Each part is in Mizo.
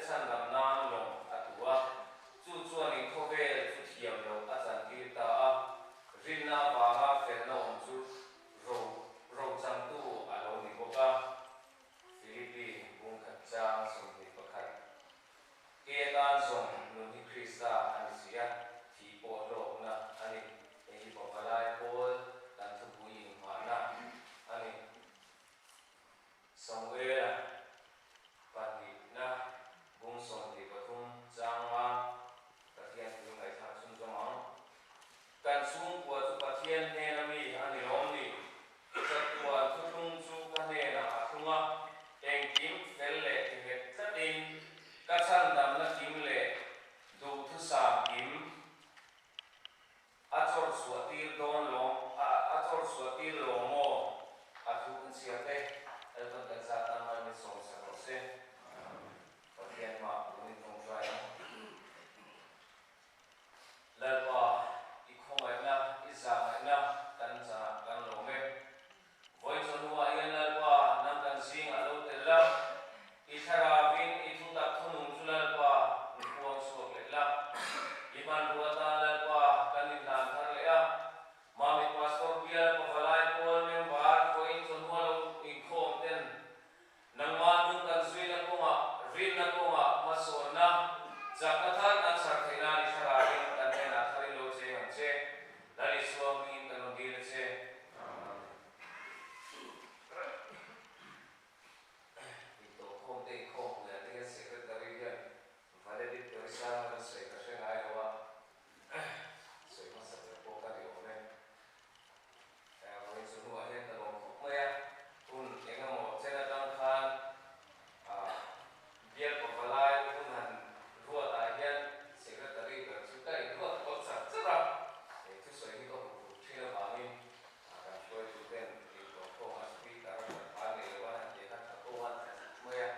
chhandam nan lawng a tu a, chu chuanin khawvel chu thiam loh a chantir ta a, rinna avanga felna awm chu ro rochangtu a lo ni bawk a. Philippi bungkhat chang 21. Ke atan zawng nun hi Krista a ni si a, thih pawh hlawkna a ni. Hei hi pavalai pawl kan thupui inghahna a ni. Samuela pahnihna bung 23 changa Pathian thu ngaihthlak chhunzawm ang. Kan chhungkua chu Pathian hnena mi a ni lawm ni? Chatuan thuthlung chu ka hnenah a thlung a, engkim fel leh tinghet tlatin ka chhandamna kim leh duhthusam kim a chawr chhuah tir dawn lawm a chawr chhuah tir lawm maw? A thu kan chhiar te Lalpan kan zat nan mai min sawm sak rawh se. Pathian hmaah punin tawngtai ang. Lalpa, i khawngaihna, i zahngaihna kan chanah kan lawm e. Vawi chawhnuah hian Lalpa, nang kan zingah lo tel la, i thlarauin i thutak thunung chu Lalpa mi puang chhuak leh la. I hmanrua tan Lalpa kan inhlan thar leh a, Mami Pastor bial pavalai pawl member vawiin chawhnua lo inkhawm ten Nangmah hnung kan zuina kawngah, rinna kawngah hmasawnna, chakna thar kan chhar theih nan i thlarauin kan hnenah tharin lo cheng ang che. Lal Isua hmingin kan rawn dil a che. Amen. Intawhkhawm te inkhawmpuiah te hian Secretary hian Valedictory sermon a sawi ka hre ngai lo a, sawi hmasa ber pawh ka ni awm e. Vawiin chu hnuah hian ka lawm khawp mai a, hun eng emaw chen atang khan bial pavalai hun han ruatah hian Secretary ber chu ka inruat khawp char char a, hei thusawi hi ka hmu phur thin avangin kan hruaitu ten inhlawhkhawmah Speaker a hran phah nei lo a han tih kha tha ko a tha tlat mai a.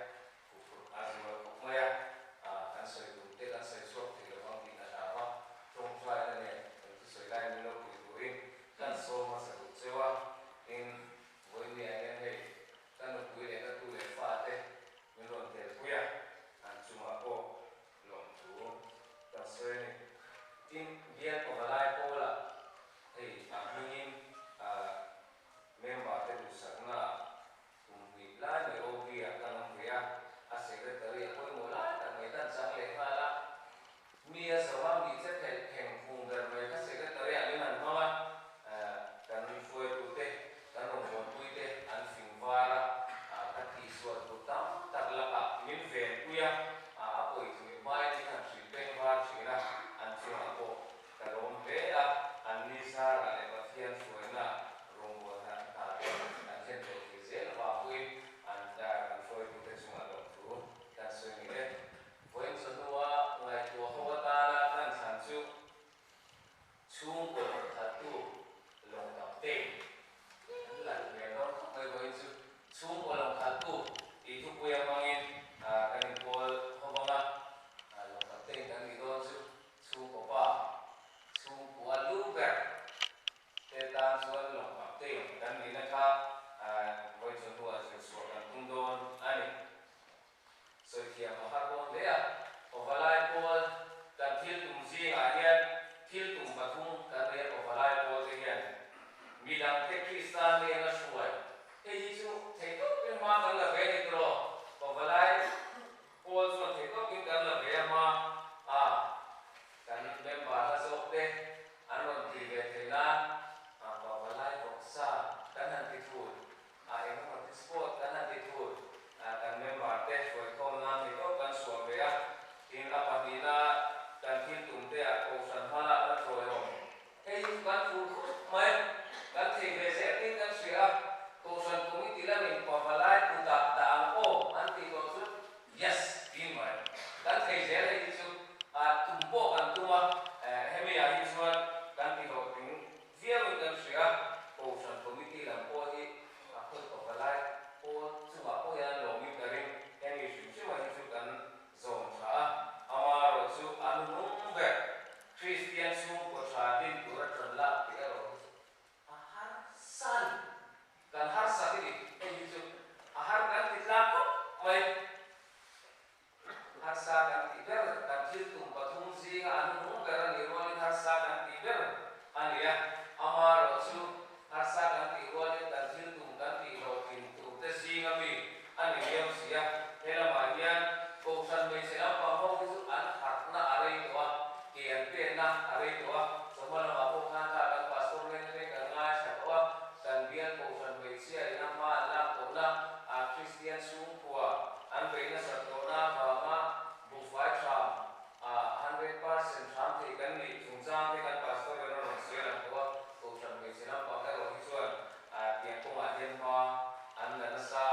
Huphurh a zual khawp mai a, kan sawi tum te kan sawi chhuak thei lo vang tih ka hlau a, tawngtaina nen kan thusawi lai min lo pui turin kan sawm hmasa duh cheu a, tin, vawinia hian hei ka nupui leh ka tu leh fa te min rawn tel pui a, an chungah pawh lawmthu kan sawi a ni. Tin, bial pavalai pawlah hei a hmingin member te duhsakna Kum hnih lai mai OB ah kan awm ve a, a secretary a pawimawh lai tak mai kan chang leh nghal a. Mi a zo a, mi che theih theng phung ber mai kha secretary ah min han hmang a, kan hruaitute, kan rawngbawlpuite an fing var a, kan tihsual tur tam tak lakah min venpui a, a pawi thui hmain min han hrilh peng var thin a, an chungah pawh ka lawm hle a. harsa kan tih ber, kan thil tum pathum zinga a hnuhnung ber a nih rualin harsa kan tih ber a ni a. Amaherawhchu, harsa kan tih rualin kan thil tum kan tih hlawhtlin tur te zinga mi a ni viau si a. He lamah hian Kohhran hmeichhe lampang ho hi chu an harhna a rei tawh a, ke an penna a rei tawh a. Chawhma lamah pawh khan kha kan pastor nen te kan ngaithla tawh a, kan bial Kohhran hmeichhia ina hma an lak tawhna a Kristian chhungkua an beih nasat tawhna avanga buhfai thram a 100% thram thei kan nih chungchang te kan pastor in a rawn sawi lang tawh a, Kohhran hmeichhe lampang erawh hi chuan tiang kawngah hian hma an la nasa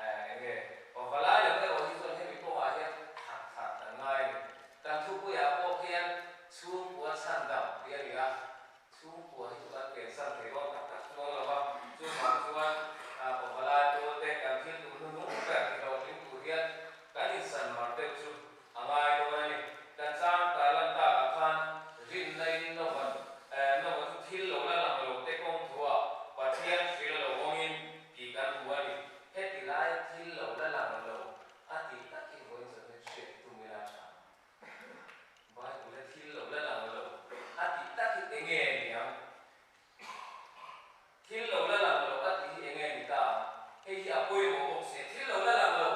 a, enge pavalai lam erawh hi chuan hemi kawngah hian khat khat an ngai a ni. Kan thupuiah pawh khian chhungkua chhandam tih a ni a, Chhungkua hi chu kan pensan thei dawn tak tak chuang lo va, chuvang chuan pavalai pawlte kan thil tur hnuhnung ber ti hlawhtling tur hian kan insan mar deuh chu a ngai dawn a ni. Kan chang ta lan takah khan rinna in Nova Nova chu thil lo la lang lo te kawng thuah Pathian hril a lo awngin tih kan hmu a ni. Heti lai thil lo la lang lo a tih tak hi vawiin chuan hian hriat tum ila tha. Bible-a thil lo la lang lo a tih tak hi enge ni ang? Thil lo la lang lo a tih hi enge ni ta ang? Hei hi a pawimawh bawk si a, thil lo la lang lo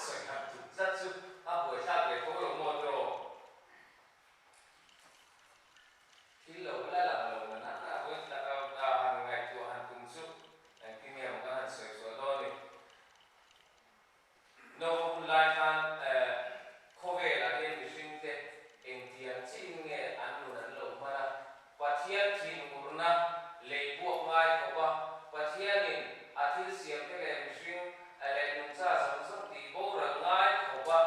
sawi han tum tlat chu a buaithlak ve tho lo maw tiraw? Thil lo la lang lo na na na buaithlak a han ngaihtuah han tum chu engtin nge maw kan han sawi chhuah dawn ni? Naupang hun lai khan khawvelah hian mihringte engtiang chiin nge an nun an lo hman a, Pathian thinurna lei buak ngai khawp a, Pathianin a thil siamte leh mihring leh nungcha zawng zawng tih boral ngai khawp a,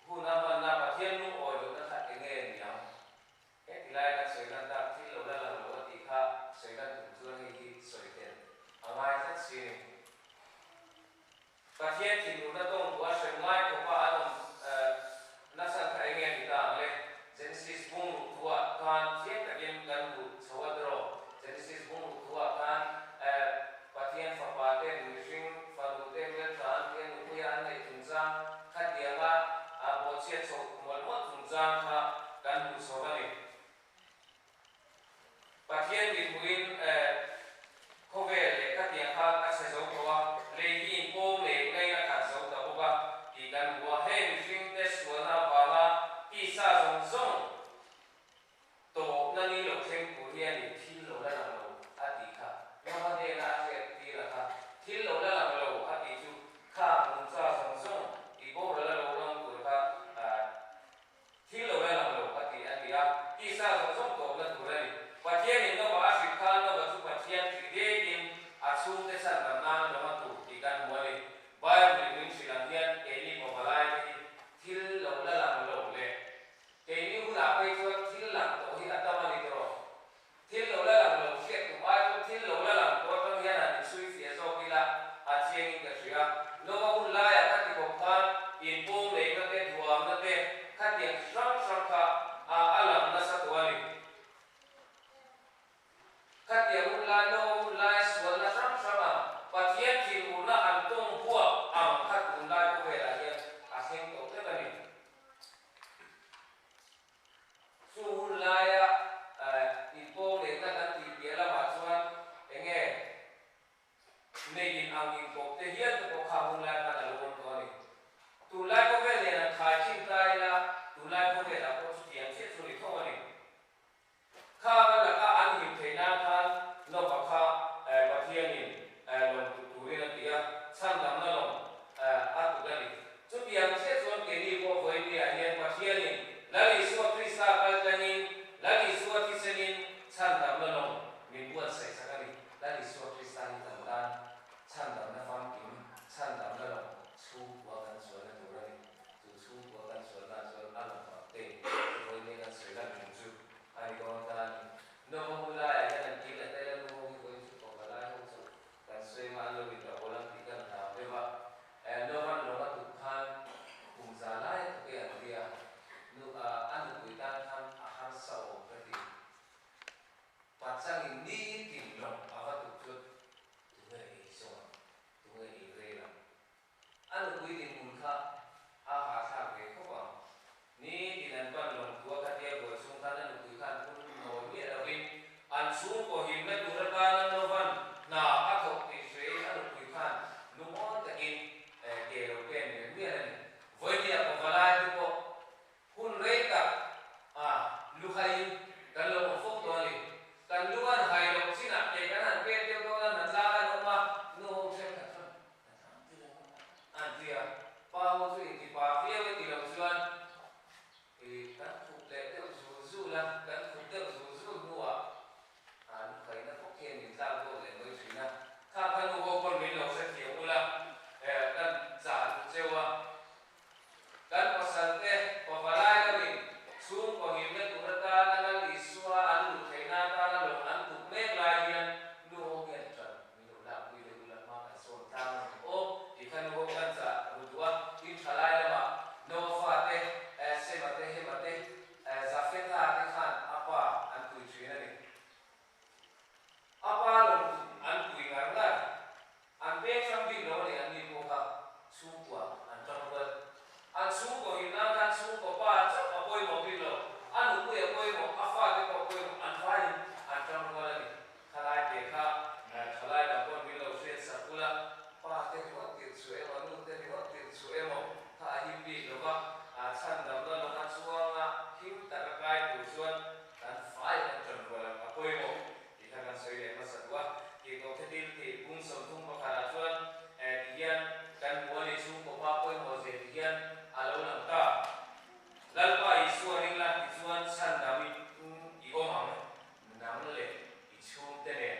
hun a hmanna Pathian lungawi lohna kha enge ni ang? Heti lai kan sawi lan tak thil lo la lang lo a tih kha sawi lan tum chuan hei hi sawi tel a ngai tlat si a ni. Pathian thinurna tawng duh a hrem ngai khawp a an awm nachhan kha enge ni ta ang le? Genesis bung ruk thuah khan chiang takin kan hmuh chho a tiraw? Genesis bung ruk thuah khan Pathian fapa ten mihring fanu te hmeltha an tih a nupuia an neih chungchang khatianga bawhchhiat chhoh mawlh mawlh chungchang kha kan hmuh chho a ni. Pathian mihmuhin khawvel leh khatiang kha a chhe zo tawh a, lei hi inpawng leh ngain a khat zo ta bawk a tih kan hmu a. Heng mihringte sualna avanga tisa zawng zawng Tawpna ni lo thleng tur hi a ni, thil lo la lang lo a tih kha. Nova hnena a hriat tir a kha, thil lo la lang lo a tih chu kha nungcha zawng zawng tih boral a lo lang tur kha thil lo la lang lo a tih a ni a, tisa zawng zawng tawpna tur a ni. Pathianin Nova a hrilh. kha a hahthlak ve khawp ang. Ni tin an pan lawmthua khatia buai chhung khan a nupui khan phun nawi miah lovin an chhungkaw himna tur atan a Novan hna a thawk tih hrein a nupui khan lungawi takin ke lo pen mial mial a ni. Vawinia pavalai te pawh hun rei tak a luhaiin kan lo awm fo tawh a ni. Kan lu an hai loh chinah ke kan han pen deuh dawn a, natlang an awm a, nu ho thenkhat chuan natlang ti lo an ti a, pa ho chu inti pa viau e ti lo chuan i kan khup leh deuh zul zul a, kan khup deuh zul zul hnuah a lukhaina bawk hian min tlak dawt leh mai thin a, kha kha nu ho pawn min lo hrethiam ula, kan chah duh cheu a. Kan pasalte pavalai lamin chhungkaw himna tur atana Lal Isua an luh theihna atana lawng an tuk mek lai hian nu ho hian ṭan min lo lakpui deuh ula hma kan sawn tlang a ni aw tih kha nu ho kan chah ru duh a, tin ṭhalai lamah Noa fate, Sema te, Hema te, Jafetha te khan a pa an tui ṭhin a ni. A pa lawng tuk an pui ngar ngar. An pek hrang bik lo a ni, anni pawh kha chhungkua an tang rual. An chhungkaw him nan khan chhungkaw pa chauh a pawimawh bik lo, a nupui a pawimawh, a fate pawh a pawimawh, an vaiin an tang rual a ni. Khalai te kha thalai lam pawn min lo hriat sak ula, pa te ringawt tirh chu emaw, nu te ringawt tirh chu emaw kha a him bik lo va, chhandamna lawnga chuanga him taka kai tur chuan Kan fai kan ṭan rual ang a pawimawh tih kha kan sawi leh hmasa duh a. Tih tawh thetil tih bung 31 ah chuan ti hian kan hmu a ni, chhungkaw pa pawimawh zia ti hian a lo lang ta. Lalpa Isua ring la tichuan chhandam i awm ang, nang leh i chhungte nen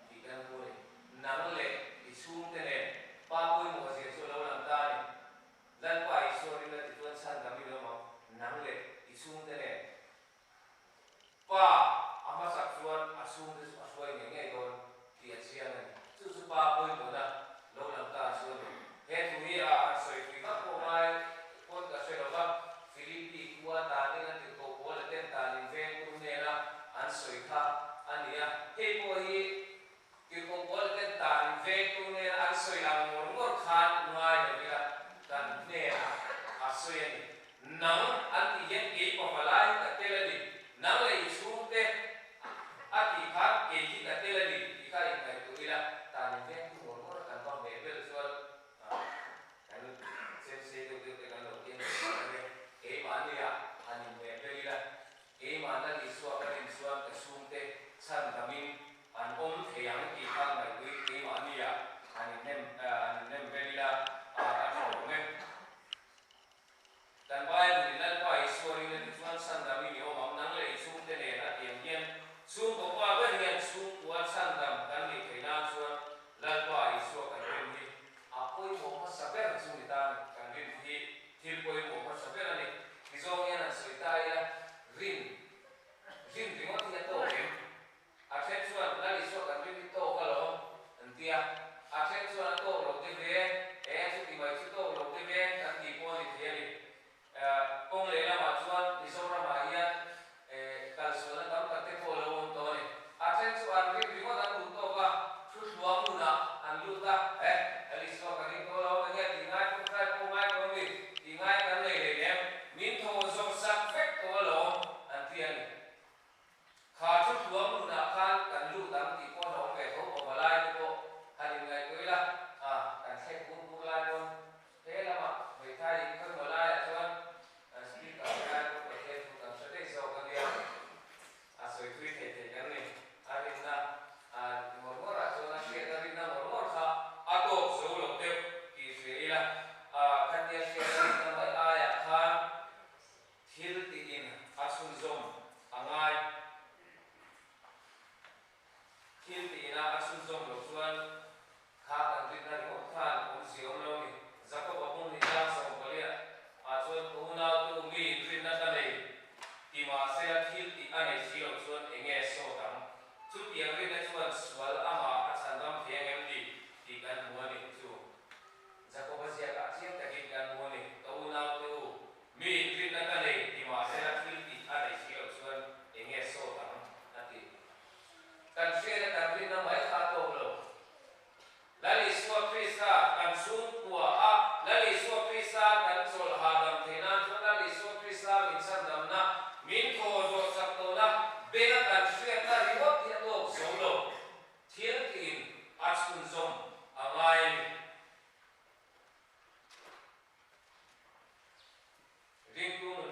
tih kan hmu a ni. Nang leh i chhungte nen pa pawimawh zia chu a lo lang ta a ni. Lalpa Isua ring la tichuan chhandam i awm ang, nang leh i chhungte nen. Pa a hmasak chuan a chhungte chu a hruai ngei ngei dawn tih a chiang a ni. Chu chu pa pawimawhna lo lang ta chu a ni. He thu hi a han sawi tui vak pawh ngai pawn ka hre lo va, Philippi khua tanin a tirhkoh pawl a ten tanin vengtu hnena an sawi kha a ni a. Hei pawh hi tirhkoh pawl a ten tanin vengtu hnena an sawi ang ngawr ngawr khan ngai lo ila kan hnenah a sawi a ni. Nang an tih hian kei pavalai hi ka tel a ni, nang leh i chhungte a tih khan kei hi ka tel a ni tih kha inngaihtuah ila, tan in vengtu ngawr ngawr a kan va hmeh bel chuan kan chemsei deuh deuh te kan lo keng ve tawh ang e, keimahnia han inhmeh bel ila, keimah Lal Isua ka rin chuan ka chhungte chhan damin an awm thei ang tih kha ngaihtuih keimahnia han inhnem han inhnem bel ila a tha awm e. Kan Bible in Lalpa Isua ring a ti chuan chhan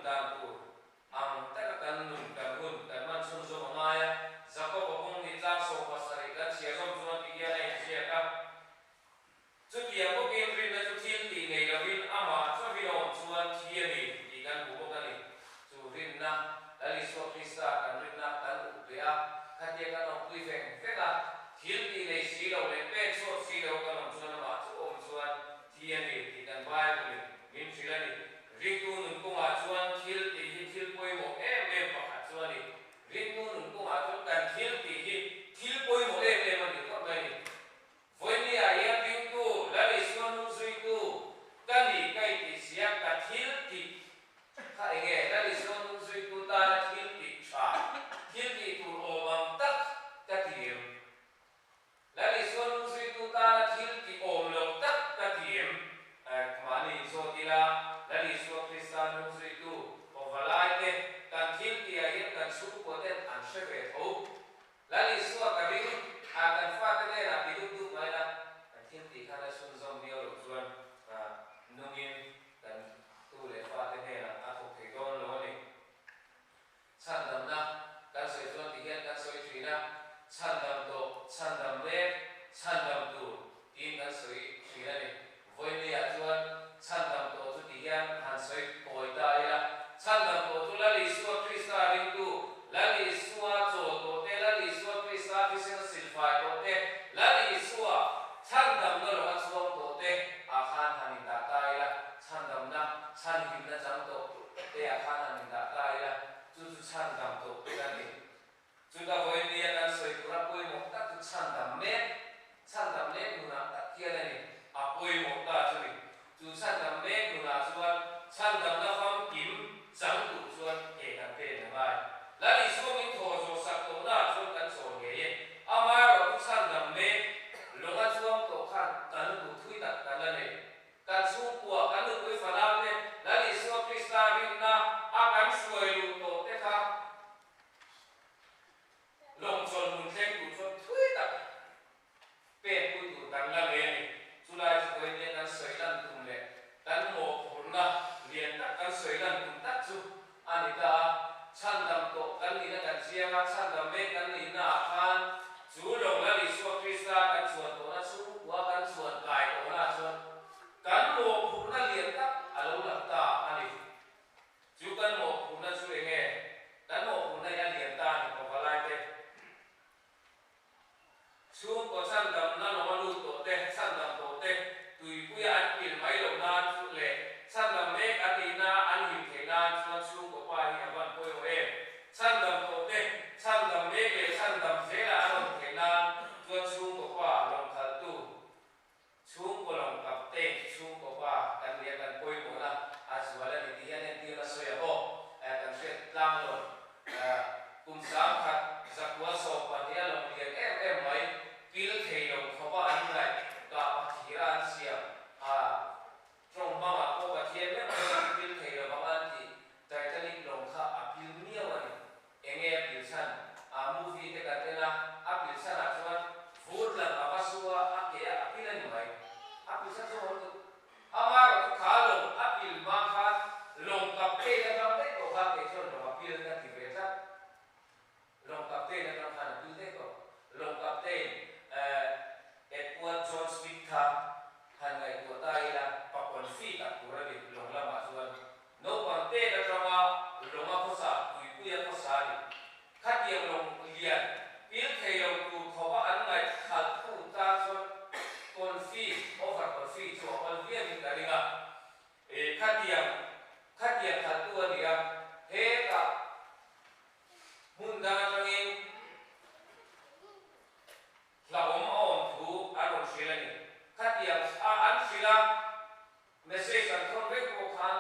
dan tur ang taka kan nun, kan hun, kan hman chhunzawm a ngai a. Jakob-a kawng ni tlang 17 kan chhiar zawm chuan ti hian a inziak a, Chutiang bawkin rinna chu thil tih nei lovin amah chauhin a awm chuan thi a ni tih kan hmu bawk a ni. Chu rinna, Lal Isua Krista kan rinna kan up leh a, khatia kan awmpui veng veng a, thil tih nei si lo leh pen chhuak si lo kan awm chuan amah chu awm chuan thi a ni tih kan Bible-in min hrilh a ni. Ringtu nun kawngah chuan thil tih hi thil pawimawh em em pakhat chu a ni. Ringtu nun kawngah chuan kan thil tih hi thil pawimawh em em a ni phawt mai a ni. Vawinia hian ringtu, Lal Isua hnung zuitu ka ni ka intih sia ka thil tih kha enge? Lal Isua hnung zuitu tana thil tih tha, thil tih tur awm ang tak ka ti em? Lal Isua hnung zuitu tana thil tih awm loh tak ka ti em? Mahni inzawt ila, Lal Isua Krista hnung zuitu awvalai te kan thil tihah hian kan chhungkua ten an hre ve tho. Lal Isua ka ring a, kan fate hnenah ti dup dup mai la, kan thil tih khan a chhunzawm miau loh chuan nungin kan tu leh fate hnenah a thawk thei dawn lo a ni. Chhandamna kan sawi chuan ti hian kan sawi thin a, chhandam tawh, chhandam mek, chhandam tur tiin kan sawi thin a ni. Vawinia chuan chhandam tawh chu ti hian han sawi kawi ta ila, chhandam tawh chu Lal Isua Krista ringtu, Lal Isua chawl tawh te, Lal Isua Krista thisen a silfai tawh te, Lal Isua chhandamna lawng a chhuang tawh te ah khan han indah ta ila, chhandamna, chhanhimna chang tawh te ah khan han indah ta ila, chu chu chhandam tawh te kan ni. Chuta vawinia kan sawi tura pawimawh tak chu chhandam mek, chhandam mek nunah tak hian a ni, a pawimawh ta chu ni. Chu chhandam mek nunah chuan chhandamna famkim chang tur chuan ke kan pen a ngai. Lal Isua min thaw zawh sak tawhnaah chuan kan chawl ngei e. Amaherawhchu chhandam mek lawnga chuang tawh khan kan duh thui tak kan la nei. Kan chhungkua, kan nupui fanau te Lal Isua Krista rinna a kan hruai luh tawh te kha Lawng chawlhmun thleng tur chuan thui tak pek pui tur kan la nei a ni. Chulai chu vawiin kan sawi lan tum leh kan mawhphurhna lian tak kan sawi lan tum tak chu a ni ta a. Chhandam tawh kan nihna kan chiang a, chhandam mek kan nihnaah khan chu lawng Lal Isua Krista kan chuan tawhna chhungkua kan chuan kai tawhnaah chuan kan mawhphurhna lian tak a lo lang ta a ni. Chu kan mawhphurhna chu eng nge? Kan mawhphurhna hi a lian ta a ni pawvalai te. Chhungkaw chhandamna lawnga lut tawh te, chhandam tawh te, tuipuia an pil mai loh nan chu leh chhandam mek an nihna an him theih nan chuan chhungkaw pa hi a van pawimawh em? Chhandam tawh te, chhandam mek leh chhandam zela an awm theih nan chuan chhungkaw pa lawng khalhtu Chhungkaw lawng kapten chu chhungkaw pa kan nia kan pawimawhna a zual a ni tih hian entir a sawi a bawk. Kan hriat tlang lo. Kum 1912 a lawng lian em em mai pil thei lo khawpa an ngaih kah pathira an siam a tawng hmangah pawh Pathian meuh chuan an pil thei lo vang an tih Titanic lawng kha a pil miau a ni. Enge a pil chhan? A movie te kan en a, a pil chhan ah chuan vur tlang a va su a, a ke a, a pil a ni mai. A pil chhan chu hawn tut. Amaherawh chu kha lawng a pil hma khan lawng captain atang daih tawh khan kei chuan lawng a pil ka ti ve tlat. Lawng captain atang khan a pil daih tawh. Lawng captain Edward John Smith kha han ngaihtuah ta ila pakon fee tak tur a ni lawng lamah chuan. Naupang tet atanga lawnga khawsa, tuipuia khawsa a ni. Khatiang lawng lian pil thei lo tur khawpa an ngaih khalh thu tan chuan confi, over confi chu a awl viauin ka ring a. Khatiang, khatiang khalhtu a ni a, hetah hmun dang atangin hlauhawm a awm thu an rawn hrilh a ni. Khatiang a an hrilh a. Message an thawn vek pawh khan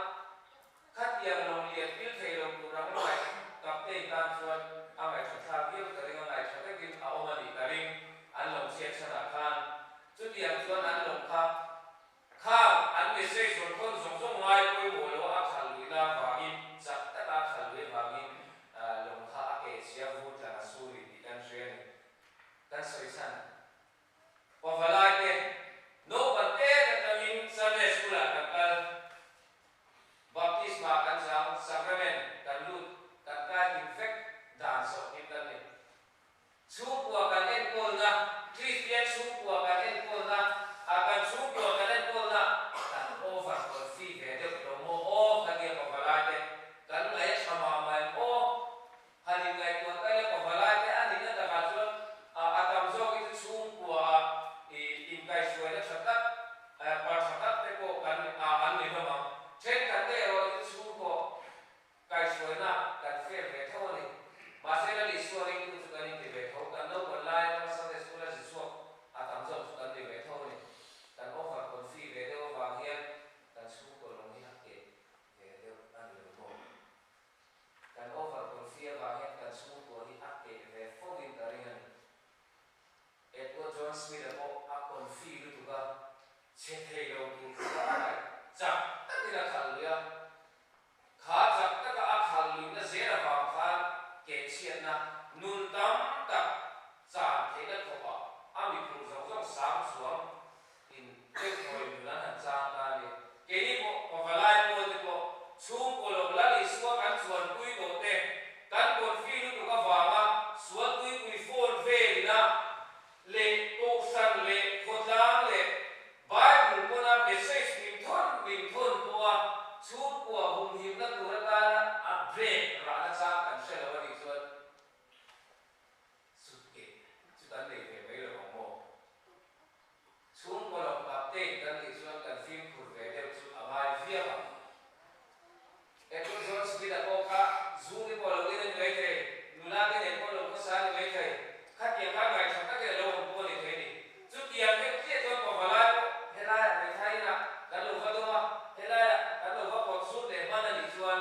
khatiang lawng lian pil thei lo tur ang ngaih Captain tan chuan a ngaihṭha thlak viau ka ring a, ngaihṭha vekin a awm a nih ka ring an lawng chhiat chhanah khan. Chutiang chuan an lawng kha khang an message rawn thawn zawng zawng ngai pawimawh lo a khal luihna avangin chak taka a khal luih avangin lawng kha a keh chhia vur tlang a suri tih kan hria a ni. Kan sawi chhan Pavalai te, naupang tet atangin Sunday School ah kan kal, Baptisma kan chang, Sacrament. khalh lui a, kha chak taka a khalh luihna zel avang khan kehchhiatna nun tam tak chan theihna khawpah a miphur zawng zawng sang chuang in deuh thawi nun an han chang ta a ni. Keini pawh pavalai pawl te pawh chhungkaw lo Lal Isua kan chuanpui tawh te, kan confi lutuk avanga sual tuipui phone velina leh kohhran leh khawtlang leh Bible pawna message min thawn min thawn pawha chhungkua humhimna tur atana a break rahna chang kan hre lo a nih chuan Sutke chu kan nei ve mai lo ang maw? Chhungkaw lo captain kan nih chuan kan fimkhur ve deuh chu a ngai viau ang. Edward John Smith-a pawh kha zu te pawh a lo in a ni maithei, nula te nen pawh a lo khawsa a ni maithei. Khatiang kha ngaihṭha takin a lo awm pawh a ni thei a ni. Chutiang deuh chiah chuan pavalai pawh helaiah hmeithai inah kan lo va dawm a, helaiah kan lo va pawt zut leh hman a nih chuan.